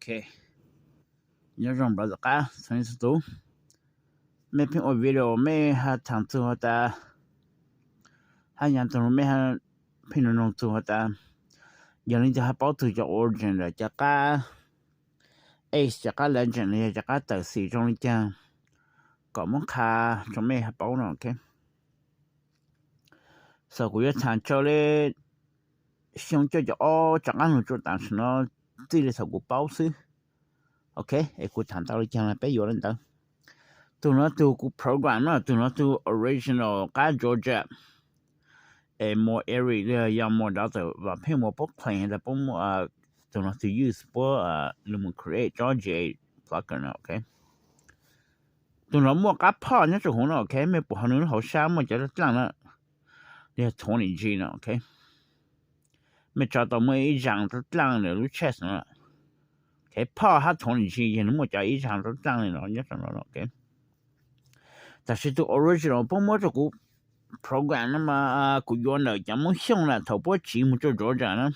Ok, nyob zoo npawg tom qab txhua tus, mej pheej ua video mej hab thaam txug has tas, hab nyag tug mej pheej nug nug txug has tas, yog leej twg hab paub txug cov origin lawm cov qab ace, cov qab legend los yog cov qab tawm xim zoo le caag, kom muab qha rua mej hab paub no, ok. So kuv yuav thaam tsua le xyoo cuaj caum ob rov qab lug tsua taam sim no, txij le thaum kuv paub xwb. Ok, es kuv thaam tau le caag peb yuav le ntawd. Tug no tug kuv program no, tug no tug original qab Georgia, es more airy, yog more daughter, vam pheej muaj puab claim tas puab muaj, tug no tug use puab lug mus create tsob G A plugin no, ok. Tug no muaj qab phoj nyob rua huv no, ok. Mej pum hauv nws lub hauv sab muaj cov dlaaj dlaaj na, yog twenty G no, ok. Mej tso tau muaj ib zaag dlaaj dlaaj ntawm lub chest no. Ok, phoj hab twenty G yog nws muaj cov ib zaag dlaaj dlaaj li no nyob rua no, ok. Tab sis tug original puab muab rua kuv program no mas kuv yuav ntawm cov Moob Xyooj na thaum puab tsiv mus rua Georgia na,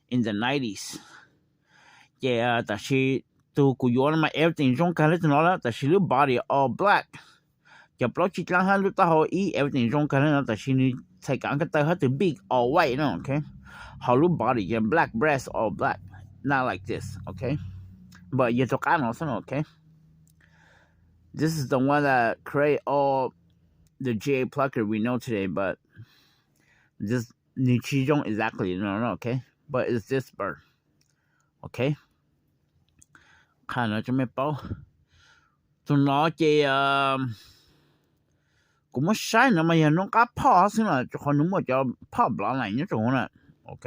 in the nineties. Ces tab sis tug kuv yuav no mas everything zoo kag le tug no lawm, tab sis lub body all black. Cov plaub tsib dlaab hab lub taub hau ib everything zoo kag le no, tab sis nws txhais kav ko taw hab tug beak all white no, ok. Ho lub body yog black, breast all black, not like this, ok. But yog tug qab no xwb no, ok. This is the one that create all the G A plugin we know today, but this, nws tsi zoo exactly no, ok. But it's this bird, ok. Qha no rua mej paub. Tug no ces kuv muab saib no mas yog noob qab phoj xwb na, rua qhov nws muaj cov phoj bloodline nyob rua huv na, ok.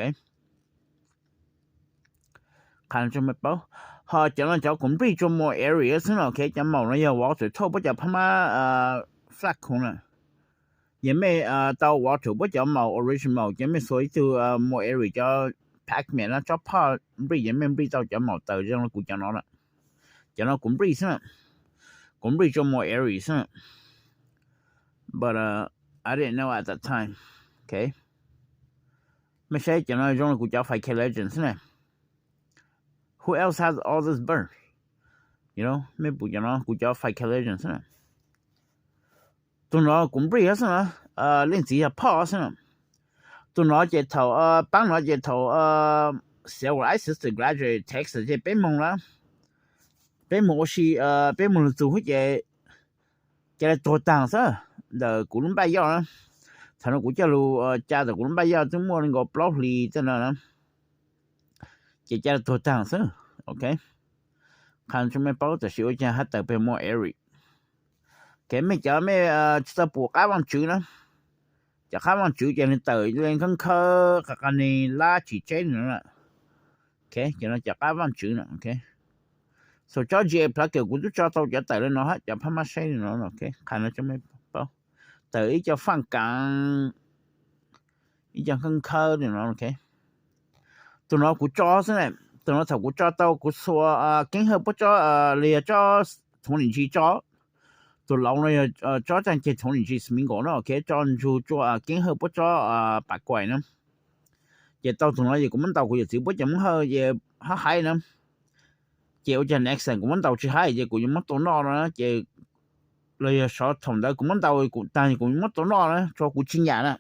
Qha no rua mej paub. Ho cov no cov kuv breed rua more airy xwb na, ok. Cov maum no yog water thauj puab cov phab mab flag khoom na. Yog mej tau water puab cov maum original ces mej xuas ib tug more airy cov pack mem no tsob phoj breed, yog mej breed tau cov maum tawm zoo le kuv cov no na. Cov no kuv breed xwb na, kuv breed rua more airy xwb na. But I didn't know at that time, ok. Mej saib cov no zoo le kuv cov Five K legend xwb na. Who else has all this bird? You know, mej pum cov no kuv cov Five K legend xwb na. Tug no kuv breed xwb na, leej txiv yog phoj xwb na. Tug no ces thaum paab no ces thaum Silver Eye Sister graduate Texas ces peb moog lawm, peb moog ua si, peb moog lug txug hub ces ca le tuag taag xwb ntawm kuv lub npaj yoj na. Thaum no kuv coj lug ca ntawm kuv lub npaj yoj twb muaj le nkaus plaub hlis tej no na, ces ca le tuag taag xwb, ok. Qha rua mej paub tab sis ua caag hab tawm peg more airy. Ok, mej cov mej tsi tau pum qab vaaj tswv na. Cov qab vaaj tswv ces nwg tawm le khawb khawb qas qas ne lab tsis tseb li no. Ok, cov no cov qab vaaj tswv na, ok. So tsob G A plugin kuv tub tso tau cov tawm le no hab cov phab mab saib li no, ok. Qha no rua mej paub. Tawm ib co faaj kaav, ib co khawb khawb li no, ok. Tug no kuv tso xwb na, tug no thaum kuv tso tau kuv xuas Keeb Hawj puab tsob, los yog tsob twenty G tso. Tug laus no yog tsob tsaaj ceg twenty G Smingo na, ok, tso ntsug tsua Keeb Hawj puab tsob pas kuam na. Ces tau tug no ces kuv muab ntaus kuv yawm txiv puab cov Moob Hawj ces hab haib na. Ces ua caag next time kuv muab ntaus tsis haib ces kuv yuav muab tua noj no na, ces los yog sov thaum ntawd kuv muab ntaus kuv taag kuv yuav muab tua noj na, tsuas kuv tsis nyam na.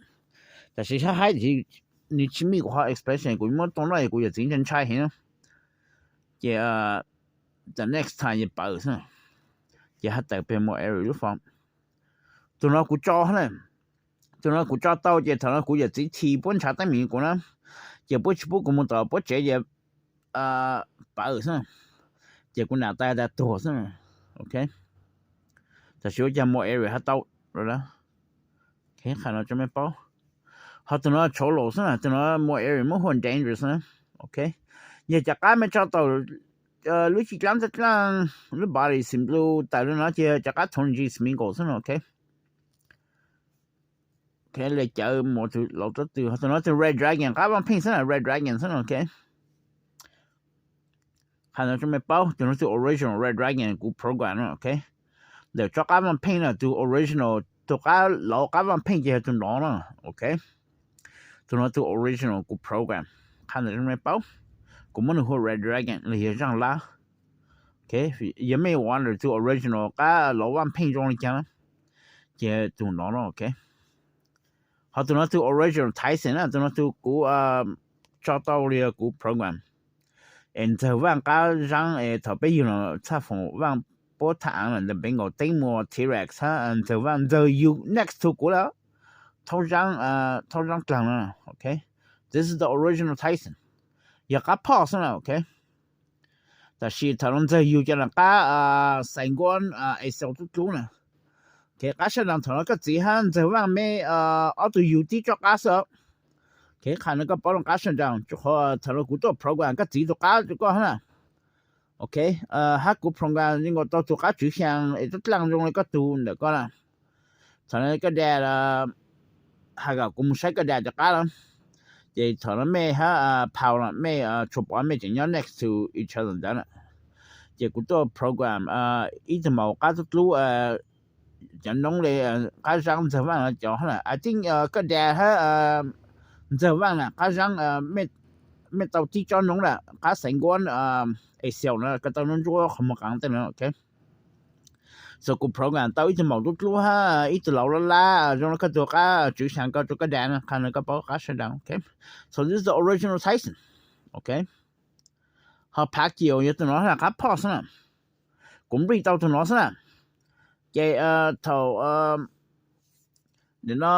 Tab sis hab haib nws tsis meet kuv qhov expectation, kuv yuav muab tua noj ces kuv yawm txiv ntshai ntshai heev na. Ces the next time ces pawv xwb, ces hab tawm peg more airy lub form. Tug no kuv tso na, tug no kuv tso tau ces thaum no kuv yawm txiv this puab ntshaw teeb meem kuv na, ces puab tsis pub kuv moog tom puab tsev ces pawv xwb, ces kuv nam tais tas tuag xwb, ok. Tab sis ua caag more airy hab tau, qha no rua mej paub. Ho tug no tshauv laus xwb na, tug no more airy muab hu ua dangerous na, ok. Yog cov qab mej tso tau lub cim dlaab dlaaj, lub body xim blue tawm le no ces cov qab twenty G Smingo xwb na, ok. Ok, le cawv mus tug laus tuab twg, ho tug no tug Red Dragon qab vaaj pheej xwb na, Red Dragon xwb na, ok. Qha no rua mej paub, tug no tug original Red Dragon kuv program na, ok. Ntawm tsob qab vaaj pheej na, tug original, tug qab laus qab vaaj pheej ces yog tug no na, ok. Tug no tug original kuv program, qha ntawm rua mej paub. kuv muab nws hu Red Dragon los yog zaaj lab. Yog mej ua ntawm tug original qab los vaaj pheej zoo le caag na, ces tug no no, ok. Ho tug no tug original Tyson na, tug no tug kuv tso tau li kuv program es ntxawg vaaj qab zaab es thaum peb yug los txhaj foom vaaj puab thaj aav lawm ntawm Bengal teeb muas T-Rex hab ntxawg vaaj ntxawg yug next to kuv lawm, thaub zaab, thaub zaab dlaag no, ok. This is the original Tyson. Yog qab phoj xwb na, ok. Tab sis thaum no ntxawg yug cov no qab xais nkuab es xaus tub dlub na. Ok, qab sab dlawg thaum no koj txiv hab ntxawg vaaj mej ob tug yug tib tsob qab xwb. Ok, qha no koj paub no qab sab dlawg, rua qhov thaum no kuv tuaj program koj txiv tug qab rua koj hab na. Ok, hab kuv program nkaus tau tug qab tswv xyaa es tub dlaag zoo le koj tug ntawm koj na. Thaum no koj dad has kom kuv moog saib koj dad cov qab na, ces thaum no mej hab phau los mej tshua pom mej tseem nyob next to each other ntawd na. Ces kuv tuaj program ib tug maum qab tub dlub cov noob le qab zaab ntxawg vaaj no cov hab na. I think koj dad hab ntxawg vaaj na qab zaab, mej tau tib tsob noob na qab xaiv nkuab es xaus no koj tau noob ntsuab qhov muag qaav tej no, ok. So kuv program tau ib tug maum tub dlub hab ib tug laus lab lab zoo le koj tug qab tswv xyaa ko rua koj dad na, qha no koj paub qab sab dlawg, ok. So this is the original Tyson, ok. Ho Pacquiao yog tug no hab na, qab phoj xwb na. Kuv nplij tau tug no xwb na. Ces thaum nim no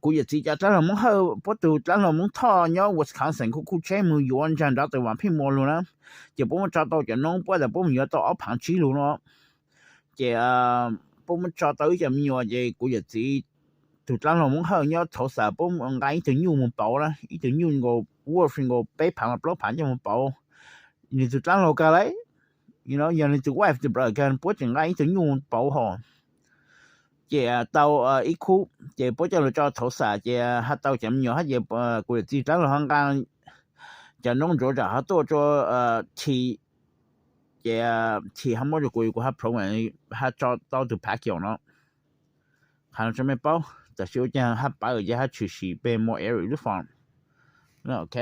kuv yawm txiv cov dlaab hlau Moob Hawj, puab tug dlaab hlau Moob Thoj nyob Wisconsin kuj kuj tsheb moog yuav ntsag nrov tus vaam pheej muas lug na. Ces puab muab tso tau cov noob puab tas puab moog yuav tau ob phaav tsib lug no. Ces puab muab tso tau ib co me nyuam ces kuv yawm txiv tug dlaab hlau Moob Hawj nyob Tulsa puab nqaa ib tug nyuj moog pauv na, ib tug nyuj nkaus wolf nkaus peb phaav los plaub phaav coj moog pauv. Nwg tug dlaab hlau kag le, yog nwg tug wife tug brother kag puab tseem nqaa ib tug nyuj pauv hov. Ces tau ib khub ces puab coj lug tso Tulsa ces has tau cov me nyuam hab ces kuv yawm txiv dlaab hlau hab nqaa cov noob ntsuav zam hab tuaj rua Thi, ces Thi hab muab rua kuv, kuv hab program hab tso tau tug Pacquiao no. Qha no tsua mej paub, tab sis ua caag hab pawv ces hab tshwm sim peg Moore Area lub farm, ok.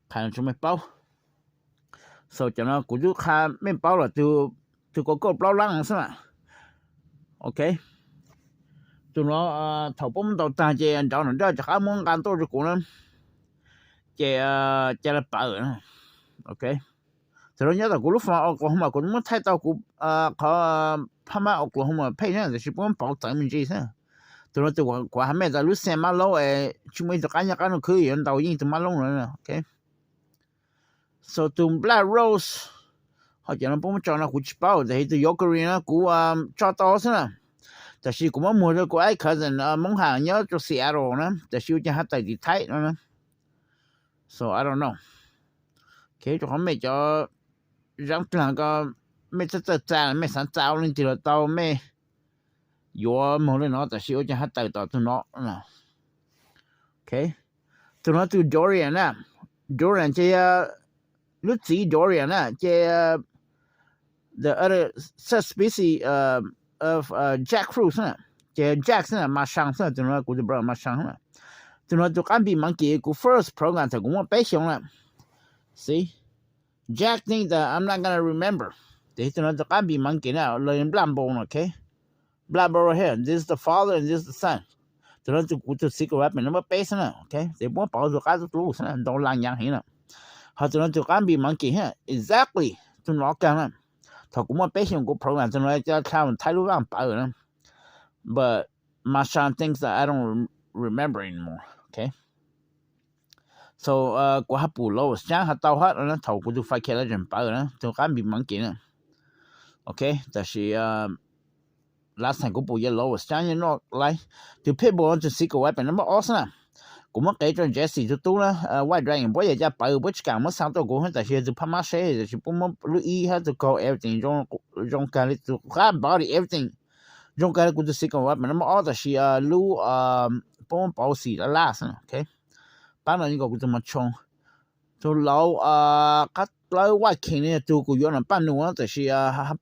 Qha no tsua mej paub. So cov no kuv tub qha mej paub los tug kauj kauj plaub laab xwb na, ok. Tug no thaum puab muab ntaus taag ces nrov nrov nrov rov qab muab nqaa tuaj rua kuv na, ces ca le pawv na, ok. Thaum no nyob tom kuv lub farm Oklahoma kuv muab thaij tau kuv qhov phab mab Oklahoma page na, tab sis puab muab pauv txawv me ntsis xwb. Tug no tug kuv has mej tas lub xeev mab laub es tsis muaj ib tug qab nyob qab no khwb yuav ntaus yeej tug mab laub no, ok. So tug Black Rose, ho cov no puab muab tso no kuv tsis paub, tab sis tug Yokari no kuv tso tau xwb na. Tab sis kuv muab muag rua kuv ib cousin Moob Has nyob rua Seattle na, tab sis ua caag hab tawm tim Thaib no na. So I don't know. Ok, rua qhov mej cov zaab dlaag ko mej txawj txawj txaa, mej xaav txaa ua leej twg los tau, mej yuav moog le no, tab sis ua caag hab tawm tom tug no. Ok, tug no tug Dorian na, Dorian ces lub txiv Dorian na ces the other subspecies of jackfruit xwb na, ces jack xwb na, mas saa xwb na, tug no kuv tug brother mas saa xwb na. Tug no tug qab npis monkey kuv first program thaum kuv muaj peb xyoo na. See, Jack think that I'm not gonna remember. Tab sis tug no tug qab npis monkey na, los yog black bull no, ok. Black bull right here, this is the father and this is the son. Tug no tug kuv tug secret weapon number peb xwb na, ok. Tab sis puab pauv tug qab tub dlub xwb na, ntau laa nyaav heev na. Ho tug no tug qab npis monkey na, exactly tug no kag na. Thaum kuv muaj peb xyoo kuv program tug no ca dlha Thaib lub vaaj pawv na. But my son thinks that I don't remember anymore, ok. So kuv hab pum Lowest Xyaab has tau hab na, thaum kuv tug five K legend pawv na, tug qab npis monkey na. Ok, tab sis last time kuv pum yog Lowest Xyaab nyob noj laiv. Tug pitbull tug secret weapon number ob xwb na. Kuv muab qev rua Jesse tug tub na, White Dragon puab yog ca pawv puab tsis kaam muab xaa tuaj kuv, tab sis yog tug phab mab seb, tab sis puab muab lub ib hab tug kaug everything zoo kag le tug qab body everything. Zoo kag le kuv tug secret weapon number ob, tab sis lub puab muab pauv xim laj laj xwb, ok. Paab no yeej kuv tug mas tshoo. Tug lauv qab plawb White King no yog tug kuv yuav no paj num, tab sis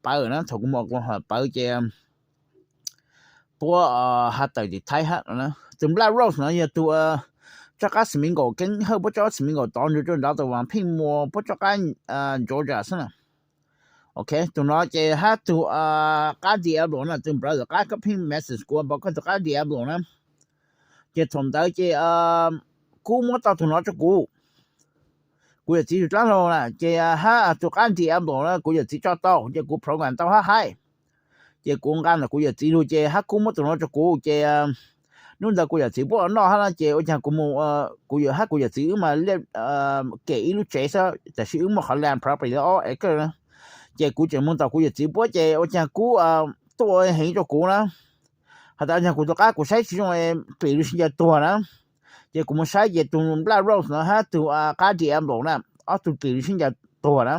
pawv na, thaum kuv mus Oklahoma pawv ces puab has tawm tim Thaib hab. Tug Black Rose no yog tug tsob qab Smingo, Keeb Hawj puab tsob qab Smingo tod nrug rua nrad tau Vam Pheej Muas puab tsob qab Georgia xwb na. Ok, tug no ces hab tug qab Diablo na, tug brother qab koj pheej message kuv npaum koj tug qab Diablo na. Ces thaum ntawd ces kuv muab tau tug no rua kuv, kuv yawm txiv tug dlaab laug na, ces hab tug qab Diablo na kuv yawm txiv tso tau, ces kuv program tau hab haib. Ces kuv nqa ntawm kuv yawm txiv lug ces hab kuv muab tug no rua kuv ces hnub ntawd kuv yawm txiv puab ua noj hab na, ces ua caag kuv mus, kuv hab kuv yawm txiv wb mas kem ib lub tsev xwb, tab sis wb muaj qhov land property ob acre na. Ces kuv tseem moog tom kuv yawm txiv puab ces ua caag kuv tuaj ua heev rua kuv na. Has tas ua caag kuv tug qab kuv saib tsi zoo, plis lug sib ncaws tuag na. Ces kuv mus saib ces tug Black Rose no hab tug qab Diablo na, ob tug plis lug sib ncaws tuag na.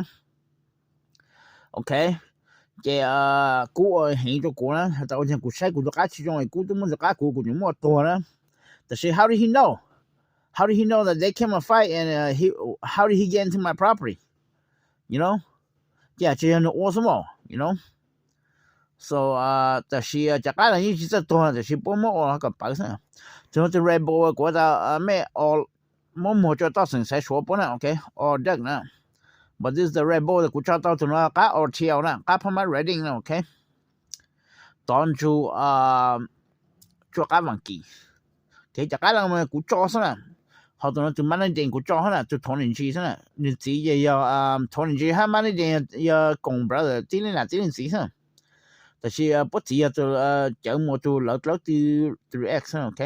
Ok, ces kuv ua heev rua kuv na, has tas ua caag kuv saib kuv tug qab tsi zoo, kuv tub muab tug qab kuv, kuv tseem muab tuag na. Tab sis how did he know? How did he know that they came and fight and how did he get into my property? You know, ces tsi yog nwg ua xwb mog, you know. So tab sis cov qab no yeej tsi txawj tuag tab sis puab muab ua kom pawv xwb. Tug no tug Red Bull kuv tas mej muab muag rua toj xeem xaiv suav puab na, ok, or duck na. But this is the Red Bull, kuv tso tau tug no qab R T L na, qab Palm Redding na, ok. Tod nrug tsuj qab Vaas Kis. Ces cov qab no kuv tso xwb na. Ho tug no tug Mab Neej Dees kuv tso xwb na, tug Thov Nim Ntsis xwb na. Nws txiv ces yog Thov Nim Ntsis hab Mab Neej Dees yog koom brother tib leej nam tib leej txiv xwb. Tab sis puab txiv yog tug cawv muas tug lawv dlawb tw, tw X xwb, ok.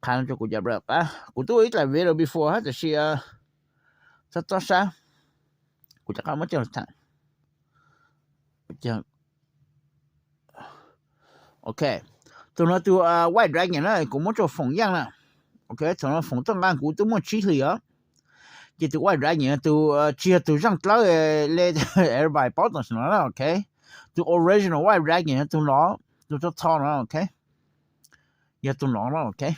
Qha no rua kuv cov brother qab, kuv tub ua ib dlaim video before hab tab sis txhob txob sab. Kuv rov qab muab coj lug thaam. Ok, tug no tug White Dragon na kuv muab rua Foom Yaaj na. Ok, thaum no Foom Tooj Nqaa kuv tub muaj tsib hlis os. Ces tug White Dragon tug tsi yog tug zaaj dlawb le everybody paub tam sim no na, ok. Tug original White Dragon yog tug no, tug txho txho no, ok. Yog tug no na, ok.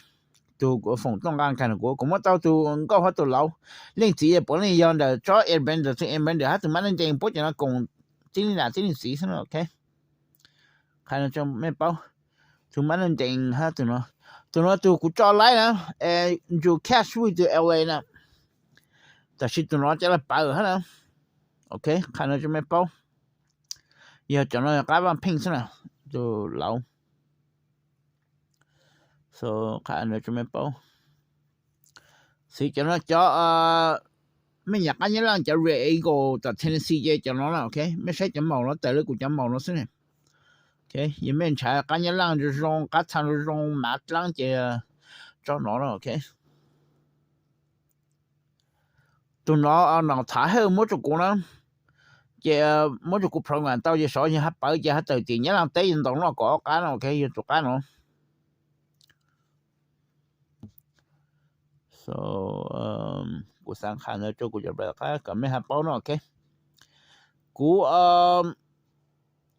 Tug Foom Tooj Nqaa kag no kuv, kuv muab tau tug nkauj hab tug laus. Leej txiv puav leej yog ntawm tsob airbender, tug airbender hab tug Mab Neej Dees puab cov no koom tib leej nam tib leej txiv xwb na, ok. Qha no rua mej paub, tug Mab Neej Dees hab tug no, tug no tug kuv tso laib na, nrug Cash Win tug L A na. Tab sis tug no ca le pawg hab na. Ok, qha no rua mej paub. Yog cov no yog qab Vaaj Pheej xwb na, tug laus. So, qha no rua mej paub. Xws cov no cov mej nyam qab Nyab Laaj cov Red Eagle tom Tennessee ces cov no na, ok. Mej saib cov maum no tawm le kuv cov maum no xwb ne. Ok, yog mej ntshaw qab Nyab Laaj zoo zoo, qab txha zoo zoo, mav dlaab ces tsob no na, ok. Tug no Nom Thav Hawj muab rua kuv na, ces muab rua kuv program tau ces sov yog hab pawv ces hab tawm tim Nyab Laaj teb yuav ntaus noj kom ob qab no, ok, yog tug qab no. So, kuv xaav qha ntawd rua kuv cov brother qab kom mej hab paub no, ok. Kuv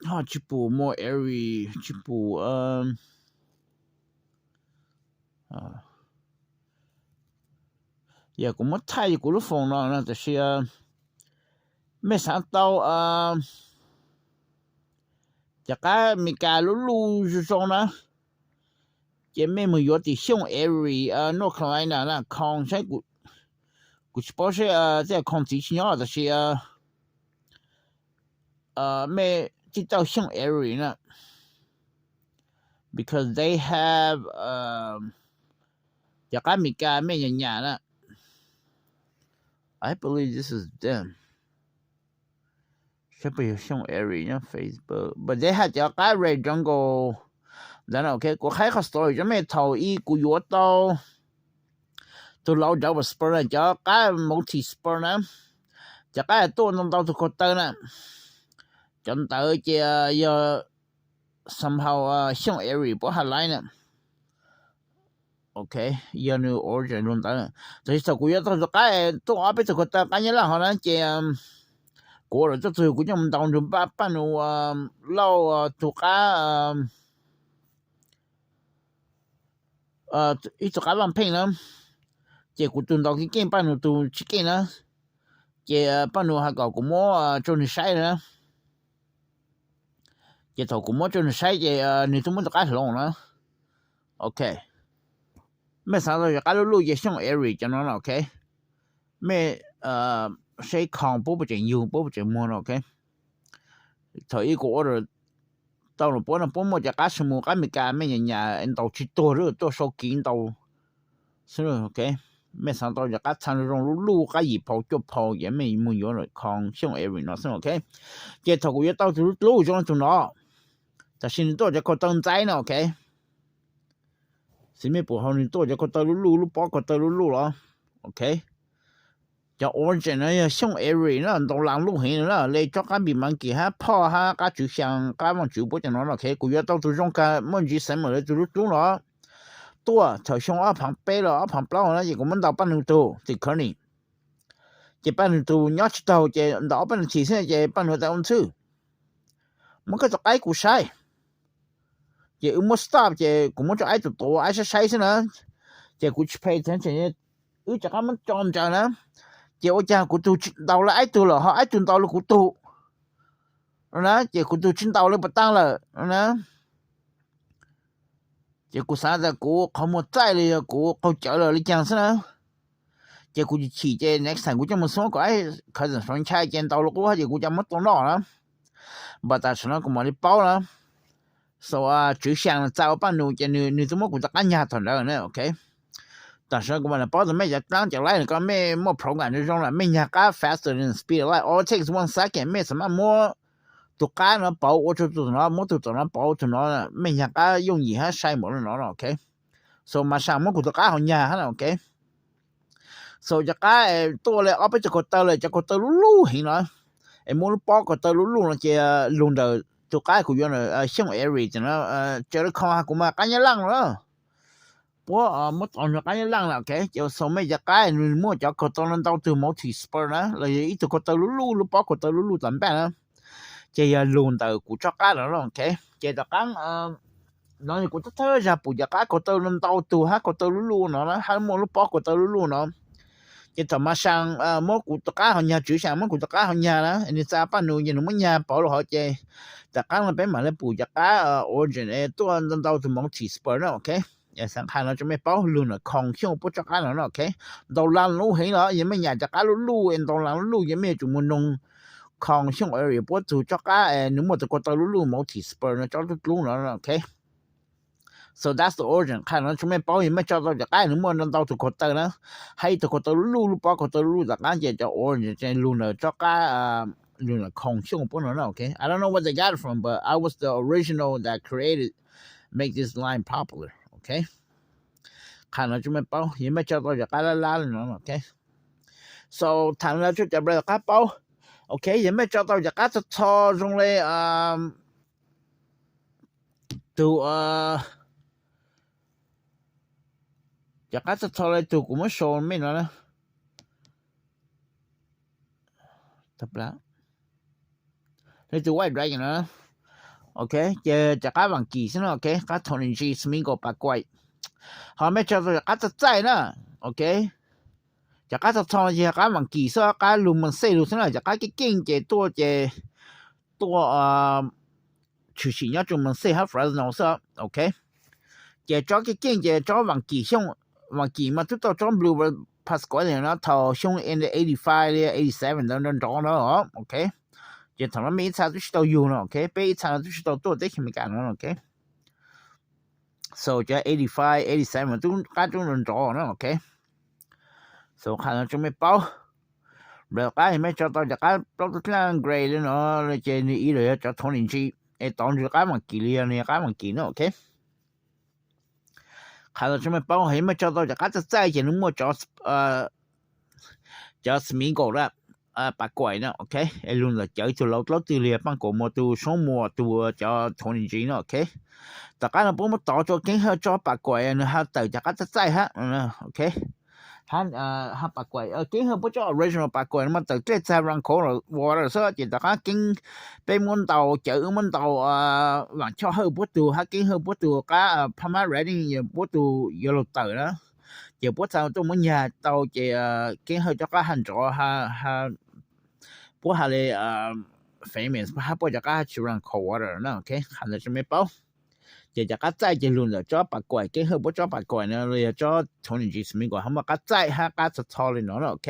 ho tsi pum more area, tsi pum yog kuv muab thaij kuv lub foom no na, tab sis mej xaav tau cov qab Amelikas lub luj zoo zoo na, ces mej mus yuav tim Xyooj area, North Carolina na, Khoo saib, kuv tsis paub saib tej Khoo txiv tsis nyob tab sis mej tij tauj Xyooj area na, because they have cov qab Amelikas mej nyam nyam na. I believe this is them. Saib puas yog Xyooj area nyob Facebook, but they have cov qab Red Jungle ntawd na, ok. Kuv qha qhov story rua mej, thaum ub kuv yuav tau tug laus double spur na, cov qab multi spur na, cov qab tuaj ntau ntau tug ko taw na, cov ntawd ces yog somehow Xyooj area puab hab laib na. Ok, yog nws origin lug ntawd. Tab sis thaum kuv yuav tau tug qab tuaj ob peb tug ko taw qab Nyab Laaj hov na ces kuv ua lawm tuaj txug kuv coj mus ntaus nrug Paj Nus Lauj tug qab, ib tug qab Vaaj Pheej na, ces kuv tug ntaus keej keej, Paj Nus tug tsis keej na, ces Paj Nus has kom kuv muab rua nws saib na. Ces thaum kuv muab rua nws saib ces nws tub muab tug qab hloov na. Ok. Mej xaav tau cov qab luj luj ces Xyooj Area cov no no, ok. Mej saib khoom puab puas tseem yug, puab puas tseem muag no, ok. Thaum ub kuv order tau los puab no puab muaj cov qab su mus qab Amelikas mej nyam nyam ntaus tsis tuag, tuaj sau kiv ntaus xwb, ok. Mej xaav tau cov qab txha zoo luj luj, qab yim phau cuaj phau ces mej mus yuav lawm khoom Xyooj Area no xwb, ok. Ces thaum kuv yuav tau tus lub dlub zoo li tus no, tam sim nws tuaj cov ko taw ntxaib no, ok. Xij mej pum hauv nws tuaj cov ko taw luj luj, lub pob ko taw luj luj los, ok. Cov origin no yog Xyooj Area na, ntaus las luj heev na, le tsob qab npis Monkey hab phoj hab qab tswv xyaa, qab vaaj tswv puab cov no, ok. Kuv yuav tau tus zoo kawg muaj ntsis xeev mem le tus lub dlub no tuaj thaum xyoo ob phaav peb los ob phaav plaub na, ces kuv muab ntaus Paj Nug tug tim Kearney. Ces Paj Nug tug nyob tsis taug ces ntaus ob peb nas this xwb ces Paj Nug tas ua ntxhwb, muab koj tus qaib kuv saib. Ces wb muab stop ces kuv muab tso aib tus tuav aib saib saib xwb na. Ces kuv tsis pay attention, wb rov qab muab tso ntsaws na. Ces ua cas kuv tug tsis ntaus le aib tug lawm ho aib tug ntaus le kuv tug na, ces kuv tug tsis ntaus le puas taag lawm na. Ces kuv xaav tas kuv qhov muag txaij li yog kuv qaug cawv lawm li caag xwb na. Ces kuv chim chim ces next time kuv coj mus xuab kom aib khawv txam sov nchai ces ntaus le qub ces kuv coj muab tua noj na. Npaum tam sim no kuv mam li paub na. So tswv xyaa txais ua Paj Nug ces nws twb muab kuv tus qab nyag thaum ntawd na, ok. Tam sim no kuv mam li paub tas mej cov dlaab cov laib ko mej muaj program zoo zoo lawm mej nyag qab faster than speed of light, all it takes one second, mej xam maj muab tus qab no pauv ua rua tus no, muab tus tom no pauv tus no, mej nyag qab yooj yim hab sai npaum le no, ok. So mas saa muab kuv tus qab ho nyag hab, ok. So cov qab tuaj le ob peb tug ko taw le cov ko taw luj luj heev no, es muaj lub pob ko taw luj luj no ces lug ntawm tus qab kuv yuav ntawm Xyooj Area no, tsaws le khoom has kuv mas qab nyab laaj no. Puab muab tov nrug qab nyab laaj na, ok. Ces so mej cov qab nws muaj cov ko taw no ntau tug multi spur na los yog ib tug ko taw luj luj, lub pob ko taw luj luj tas npaj na, ces yog lug ntawm kuv tsob qab no, ok. Ces tom qab no kuv thawj thawj zag pum cov qab ko taw no ntau tug hab ko taw luj luj no na, hab muaj lub pob ko taw luj luj no. Ces thaum mas saa muab kuv tus qab ho nyag, tswv xyaa muab kuv tus qab ho nyag na, nws txais Paj Nug ces nws muab nyag pauv lug hov ces tom qab no peb mam le pum cov qab origin tuaj ntau ntau tug multi spur na, ok. Xaav qha no rua mej paub lug ntawm khoom Xyooj puab tsob qab no na, ok. Ntau las luj heev los yog mej nyam cov qab luj luj es ntau las luj luj ces mej yuav tsum mus noog khoom Xyooj Area puab tug tsob qab nws muaj tug ko taw luj luj multi spur no tsob dlub dlub no, ok. So that's the origin. Qha no rua mej paub, yog mej tso tau cov qab nws muaj ntau tug ko taw na, hab ib tug ko taw luj luj, lub pob ko taw luj luj tom qab ces cov origin lug ntawm tsob qab, lug ntawm khoom Xyooj puab no na, ok. I don't know where they got it from, but I was the original that created, make this line popular, ok. Qha no rua mej paub, yog mej tso tau cov qab lab lab li no, ok. So tham le rua cov brother qab paub, ok, yog mej tso tau cov qab txho txho zoo le tug, cov qab txho txho le tug kuv muab show mej no na, le tug White Dragon no, ok, ces cov qab vaam kim xwb no, ok, qab Tony G, Smeagol, Paqquay. Ho mej tso tau cov qab txaij txaij na, ok. Cov qab txho txho no ces yog qab vaam kim xwb, qab lug mas xej lug xwb na, cov qab keej keej ces tuaj ces tuaj tshwm sim nyob rua Muncie hab Fresno xwb, ok. Ces tsob keej keej ces tsob vaam kim, vaam kim mas twb tau tsob Blue Pasquale no thaum xyoo in the eighty five li eighty seven ntawd nrov nrov na, ok. Ces thaum no mej ib txha twb tsis tau yug no, ok, peb ib txha twb tsis tau tuaj teb chaws Amelikas no, ok. So cov eighty five, eighty seven twb qab tub nrov nrov na, ok. So qha no rua mej paub, nplawm qab yog mej tso tau cov qab plaub tub dlaaj gray li no, ces nws ib los yog cov Tony G, es tov nws qab vaam kim li yog nws yog qab vaam kim na, ok. Qha no rua mej paub, yog mej tso tau cov qab txaij txaij ces nws muaj cov Smeagol, Paqquay na, ok. Es lug ntawm cov ib tug laus dlaub twg li yog Paaj Kuam Muas tug, Soob Muas tug, cov Tony G no, ok. Tom qab no puab muab tov rua Keeb Hawj tsob Paqquay nws ha tawm cov qab txaij txaij hab, ok. Ha Paqquay, Keeb Hawj puab tsob original Paqquay no mas tawm dlej txag Round Cove Water xwb, ces tom qab Keeb, peb muab ntaus, cawv wb muab ntaus Vaam Choj Hawj puab tug hab Keeb Hawj puab tug qab, Palm Redding puab tug yuav luag tawm na, ces puab txha tuaj muab nyag tau ces Keeb Hawj tsob qab ha nrov, puab ha le famous hab puab cov qab ha tsis Round Cove Water na, ok. Qha ntawd rua mej paub. Ces cov qab txaij ces lug ntawm tsob pas kuam, Keeb Hawj puab tsob pas kuam no los yog tsob twenty G Smigo ho muaj qab txaij hab qab txho txho li no na, ok.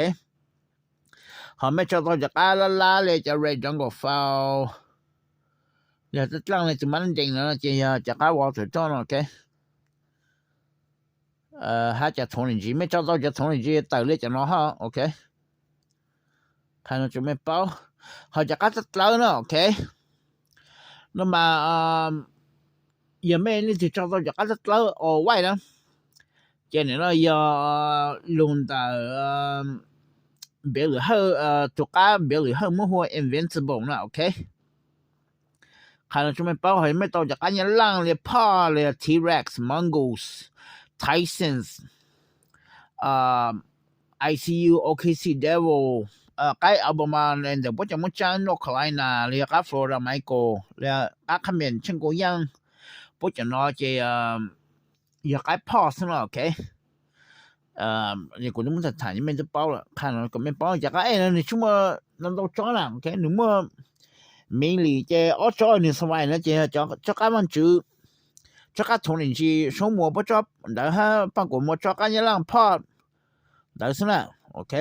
Ho mej tso tau cov qab lab lab li cov Red Jungle Fowl, yog dlaaj dlaaj li tus mab ntees no ces yog cov qab Walter Jones no, ok. Hab cov twenty G, mej tso tau cov twenty G tawm li cov no hab, ok. Qha no tsua mej paub. Ho cov qab dlawb dlawb no, ok. No mas yog mej leej twg tso tau cov qab dlawb dlawb o waij na, ces nim no yog lug ntawm npiav lwm hawj, tus qab npiav lwm hawj muab hu ua Invincible na, ok. Qha no tsua mej paub. Ho yog mej tau cov qab nyab laaj li Pog li T-Rex, Mongoose, Tysons, I C U, O K C Devil, qab Alabama ntawm puab cov muab tsaab North Carolina li yog qab Florida Michael li qab Qhab Mias Tsheej Kau Yaaj, puab cov no ces yog qab Pog xwb no, ok. Kuv twb muab tham tham mej twb paub lawm. Qha no kom mej paub cov qab ej no nws tsis muaj ntau tsob na, ok, nws muaj mainly ces ob tsob nws survive no ces yog tsob qab vaaj tswv, tsob qab twenty G Soob Muas puab tsob ntawd hab Paaj Kuam Muas tsob qab nyab laaj Pog ntawd xwb na, ok.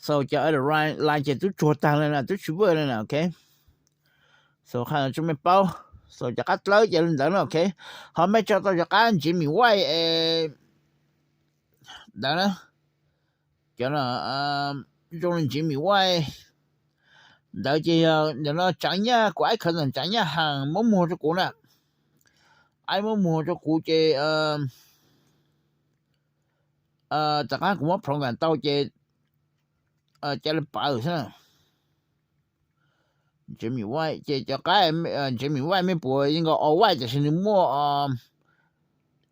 So cov other line ces tub tsuag taag le na, tub tsis vwj le na, ok. So qha no tsua mej paub. So cov qab dlawb ces le ntawd na, ok. Ho mej tso tau cov qab Jimmy White ntawd na, cov zoo li Jimmy White ntawd ces yog nim no Tsaav Nyaj, kuv aib khawv ntawm Tsaav Nyaj Haas muab muag rua kuv na. Aib muab muag rua kuv ces tom qab kuv muab program tau ces ca le pawv xwb. Jimmy White ces cov qab Jimmy White mej puas yeej nkaus o waij tab sis nws muaj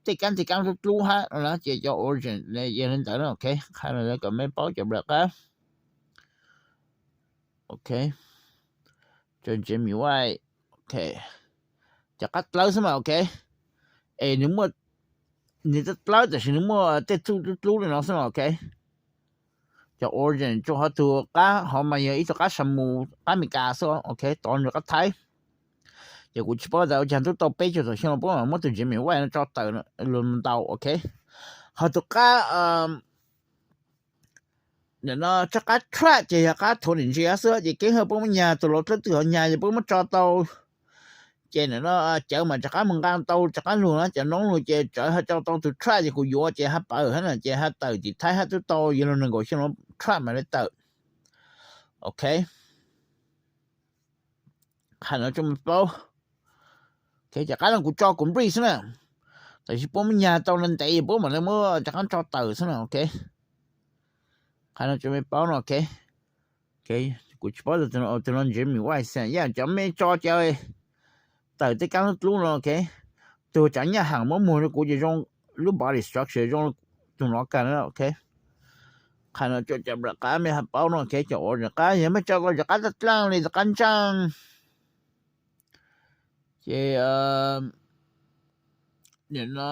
tej kaab tej kaab dlub dlub hab no ces cov origin yog le ntawd na, ok. Qha no kom mej paub cov nplawm qab, ok. Jimmy White, ok, cov qab dlawb xwb mas, ok. Es nws muaj, nws dlawb tab sis nws muaj tej txuj dlub dlub li no xwb mas, ok. Cov origin tsuas ho tug qab hov mas yog ib tug qab sa mus qab Amelikas xwb, ok, tod nws qab Thaib. Ces kuv tsis paub tas ua caag tub tau peb caug tawm xyoo puab mam muab tus Jimmy White no tso tawm lug ntau, ok. Ho tus qab nim no tsob qab track ces yog qab twenty G xwb ces Keeb Hawj puab muab nyag, tus laus dlawb twg ho nyag ces puab muab tso tau. Ces nim no cawv mas rov qab mus nqaa tau rov qab lug na, cov noob lug ces tsawv ho tso tau tus track ces kuv yuav ces ha pawv hab na ces ha tawm tim Thaib hab tub tau yog lug nees nkaum xyoo no track mam le tawm, ok. Qha no tsua mej paub. Ok, cov qab no kuv tso kuv nplij xwb na, tab sis puab muab nyag tau ntev ntev puab mam le muab rov qab tso tawm xwb na, ok. Qha no tsua mej paub no, ok. Kuv tsis paub tas tus no Jimmy White xwb, yog cov mej tso cov tawm tej kaab dlub dlub no, ok. Tug Tsaav Nyaj Haas muab muag rua kuv ces zoo, lub body structure zoo tug no kag na, ok. Qha no tsua cov nplawm qab mej ha paub no, ok. Cov origin qab yog mej tso tau cov qab dlaaj dlaaj li cov qab ntsaaj ces nim no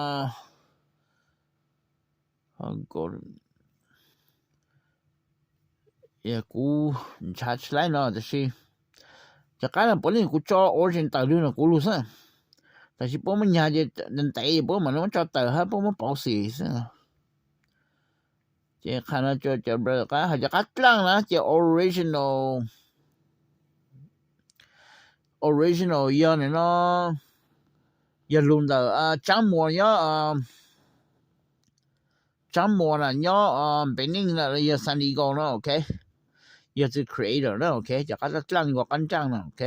kuv ntshaw tsis laib no tab sis cov qab no puav leej kuv tso origin tawm lug no kuv lug xwb, tab sis puab muab nyag ces ntev ntev puab mam le muab tso tawm hab puab muab pauv xim xwb. Ces qha no tsua cov nplawm qab, ho cov qab dlaaj na ces original, original yog nim no yog lug ntawm Tsaab Muas nyob, Tsaab Muas na nyob Benin na yog San Diego no, ok. Yog tus creator na, ok. Cov qab dlaaj dlaaj nkaus qab ntsaaj na, ok.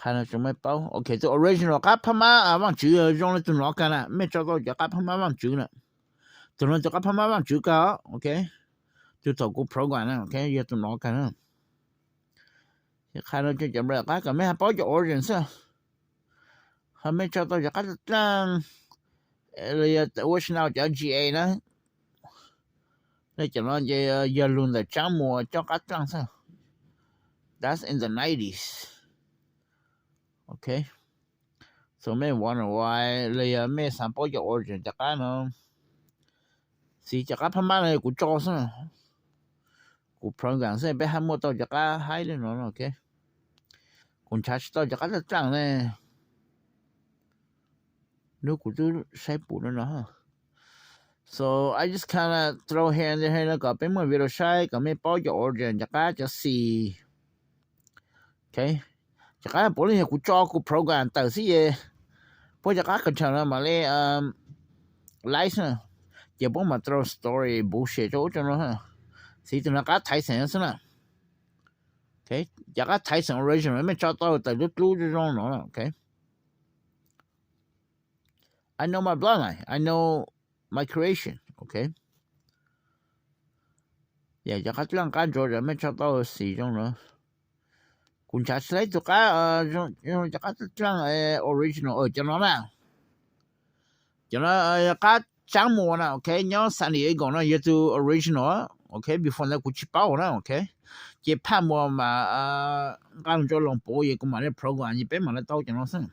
Qha no tsua mej paub, ok. Tus original qab Phab Mab Vaajtswv zoo le tug no kag na, mej tso tau cov qab Phab Mab Vaajtswv na. Tus no tus qab Phab Mab Vaajtswv kag, ok. Tug thaum kuv program na, ok, yog tus no kag na. Qha no tsua cov nplawm qab kom mej ha paub cov origin xwb. Ho mej tso tau cov qab dlaaj dlaaj, los yog ua tsis nau cov G A na, le cov no ces yog lug ntawm Tsaab Muas cov qab dlaaj xwb. That's in the nineties. Ok. So mej wonder why, los yog mej xav paub cov origin cov qab no, xij cov qab Phab Mab no kuv tso xwb, kuv program xwb peb ha muaj tau cov qab haib le no, ok. Kuv nrhav tsis tau cov qab dlaaj dlaaj ne. Nub kuv twb saib pum no no. So I just kind of throw here and there no kom peb muaj video saib kom mej paub cov origin cov qab cov xis. Ok, cov qab puav leej yog kuv tso kuv program tawm xwb es puab cov qab control no mam li live na, ces puab mam throw story bullshit rau ub rau no. Xws tus no qab thaiv xeem xwb na. Cov qab thaiv xeem original mej tso tau tawm dlub dlub zoo no. Ok, I know my bloodline, I know my creation. Ok, cov qab dlaaj qab ntsuav mej tso tau xis zoo no. Kuv nrhav tsis tau ib tug qab, cov qab dlaaj original cov no na. Cov no qab tsaab muas na, ok, nyob San Diego no yog tug original. Ok, before ntawd kuv tsis paub na. Ok, ces phaj muas mas nqa lug rau loos puv es kuv mam li program es peb mam li tau cov no xwb.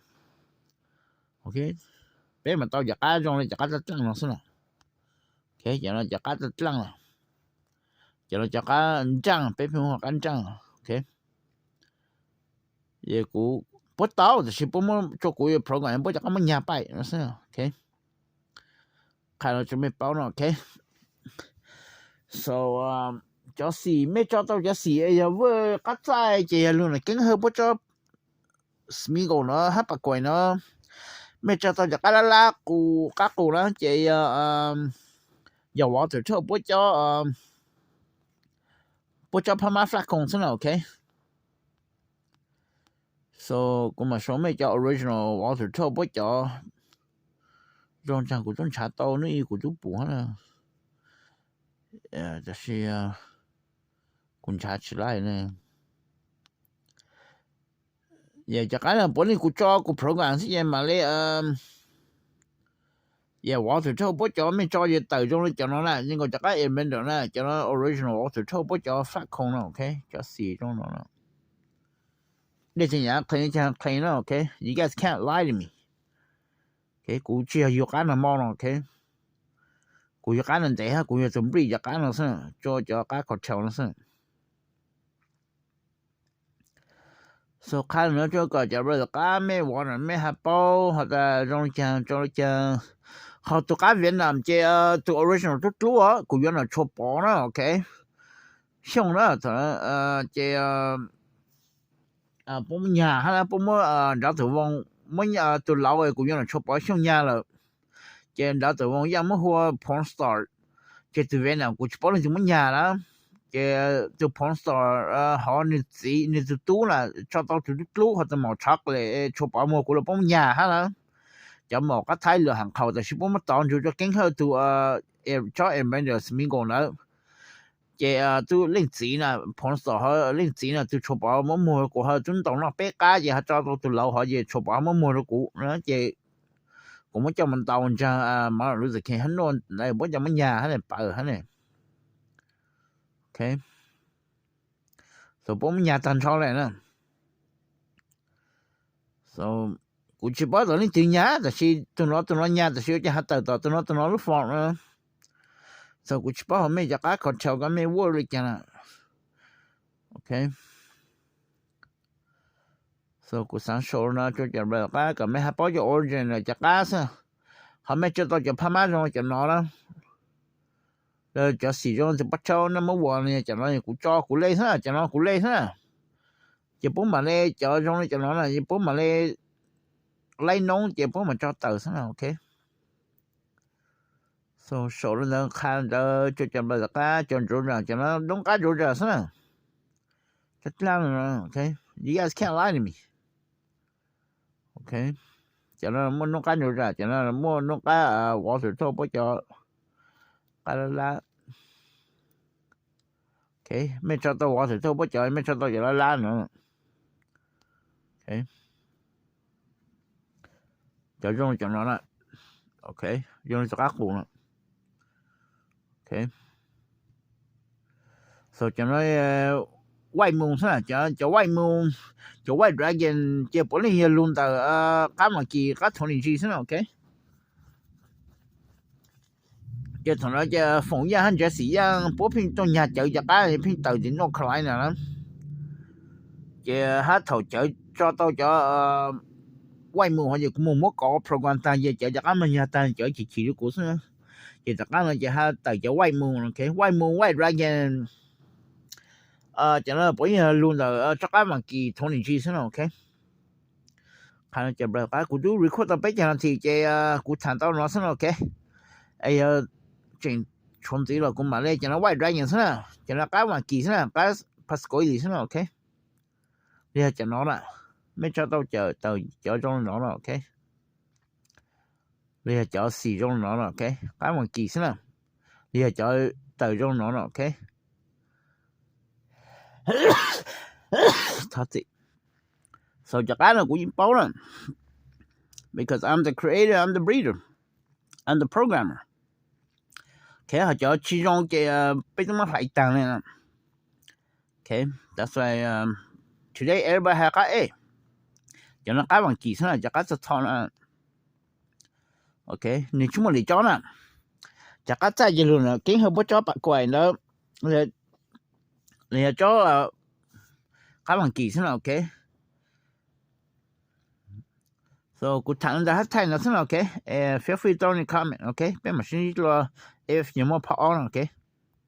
Ok, peb mam tau cov qab zoo li cov qab dlaaj dlaaj no xwb na. Ok, cov no cov qab dlaaj dlaaj na, cov no cov qab nraaj, peb pheej hu qab nraaj. Ok, es kuv puab tau tab sis puab muab rau kuv program puab cov qab muab nyag paim no xwb. Ok, qha los rau mej paub no. Ok, so cov xim mej tso tau cov xim yog Vwj Qab Txaij ces yog lug nam Keeb Hawj puab tsob Smigo no hab Pas Kuais no. Mej tso tau cov qab lab lab qus qab qus na ces yog, yog Walter Thoj puab cov, puab tsob phab mab Flat Cone xwb na. Ok, so kuv mam show mej cov original Walter Thoj puab cov. Zoo caag kuv tub nrhav tau, nub i kuv tub pum hab na, tab sis kuv nrhav tsis laij ne. Yog cov qab no puav leej kuv tso kuv program xwb ces mam li, yog Walter Thoj puab cov mej tso ces tawm zoo li cov no na, yeej nkaus cov qab Invader na, cov no original Walter Thoj puab cov Flat Cone no. Ok, cov xim zoo no. Dej tsis nyam qhee caag qhee na. Ok, you guys can't lie to me. Ok, kuv tsis yog yug qab no mo no. Ok, kuv yug qab no ntev hab kuv yog tug nplij cov qab no xwb, tso cov qab cartel no xwb. So qha no tso kom cov brother qab mej ua no mej hab paub has tas zoo li caag tso li caag. Ho tug qab Vietnam ces tug original dlub dlub os, kuv yuav no tshua pov na. Ok, Xyooj na, ces puab muab nyag hab puab muab nrad tug voo, muab tug laus kuv yuav no tshua pov Xyooj nyag lawm. Ces nrad tug voo yaj muab hu ua Porn Star, ces tug Vietnam kuv tsis paub leej twg muab nyag na. Ces tug Porn Star hov nwg txiv nwg tug tub na tso tau tug dlub dlub ho tug maum chocolate tshua pov muag kuv los puab muab nyag hab na. Cov maum qab thaib lwm haam qhaus tab sis puab muab tov ntsug rua Keeb Hawj tug tsob Avenger Smigo ntawd. Ces tub leej txiv na, Porn Star hov leej txiv na tug tshua pov muab muag rua kuv, ho tub ntaus noj peb qab ces ho tso tau tug laus hov ces tshua pov muab muag rua kuv na. Ces kuv muab coj mus ntaus ntsaag Martin Luther King hab nuj ntawd puab cov muab nyag hab ne, paws hab ne. Ok, so puab muab nyag tag nrho le na. So kuv tsis paub tom leej twg nyag tab sis tug no tug no nyag tab sis ua caag has tawm tom tug no tug no lub form na. So kuv tsis paub hov mej cov qab cartel kov mej ua li caag na. Ok, so kuv xaav show no rua cov brother qab kom mej hab paub cov origin cov qab xwb. Ho mej tso tau cov phab mab zoo cov no na, cov xim zoo tug paj rhau na muab ua no, cov no kuv tso kuv le xwb, cov no kuv le xwb. Ces puab mam le cov zoo li cov no na, puab mam le laib noob ces puab mam tso tawm xwb na. Ok, so saum le ntawd qha ntawd rua cov brother qab, cov ntsuav zam, cov no noob qab ntsuav zam xwb na. Cov dlaab, ok, you guys can't lie to me. Ok, cov no muaj noob qab ntsuav zam, cov no muaj noob qab Walter Thoj puab cov qab lab lab. Ok, mej tso tau Walter Thoj puab cov, mej tso tau cov lab lab no. Ok, cov zoo cov no na. Ok, zoo li cov qab qus no. Ok, so cov no White Moon xwb na, cov White Moon, cov White Dragon ces puav leej yog lug ntawm qab Mas Kis qab twenty G xwb na. Ok, ces thaum no ces Foom Yaaj hab Jesse Yaaj puab pheej tuaj nyag cawv cov qab pheej tawm tim North Carolina na. Ces hab thaum cawv tso tau cov white mus ho ces kuv mus muab kov program tag ces cawv rov qab mas nyag tag cawv chim chim rau kuv xwb. Ces rov qab no ces hab tawm cov white mus, ok, white mus, white dragon. Cov no puav yog lug ntawm tsob qab Vaas Kis twenty G xwb no, ok. Qha no ces qab kuv twb record tau peb caug nas this ces kuv tham tau no xwb no, ok. Es yog tseem tshuav ntxiv los kuv mam li, cov no white dragon xwb na, cov no qab Vaas Kis xwb na, qab Pascagouli xwb no, ok. Li yog cov no na, mej tso tau cawv tawm cov zoo li no no, ok. Li yog cov xim zoo li no no, ok, qab Vaas Kis xwb na. Li yog cov tawm zoo li no no, ok. So cov qab no kuv yeej paub na, because I'm the creator, I'm the breeder, I'm the programmer. Ok, ho cov tsis zoo ces peb twb muab hlais tag li. Ok, that's why today everybody has qab ej. Cov no qab Vaas Kis xwb na, cov qab txog txho na. Ok, nws tsis muaj li tsob na. Cov qab txaj ces lug na, keeb hawj puab tsob pam kuais ntawd, li yog tsob qab Vaas Kis xwb na, ok. So kuv tham ntawd hab thaij no xwb na, ok. Feel free throw any comment, ok, peb mam sib ntsib dlua if yog muaj part ob no, ok.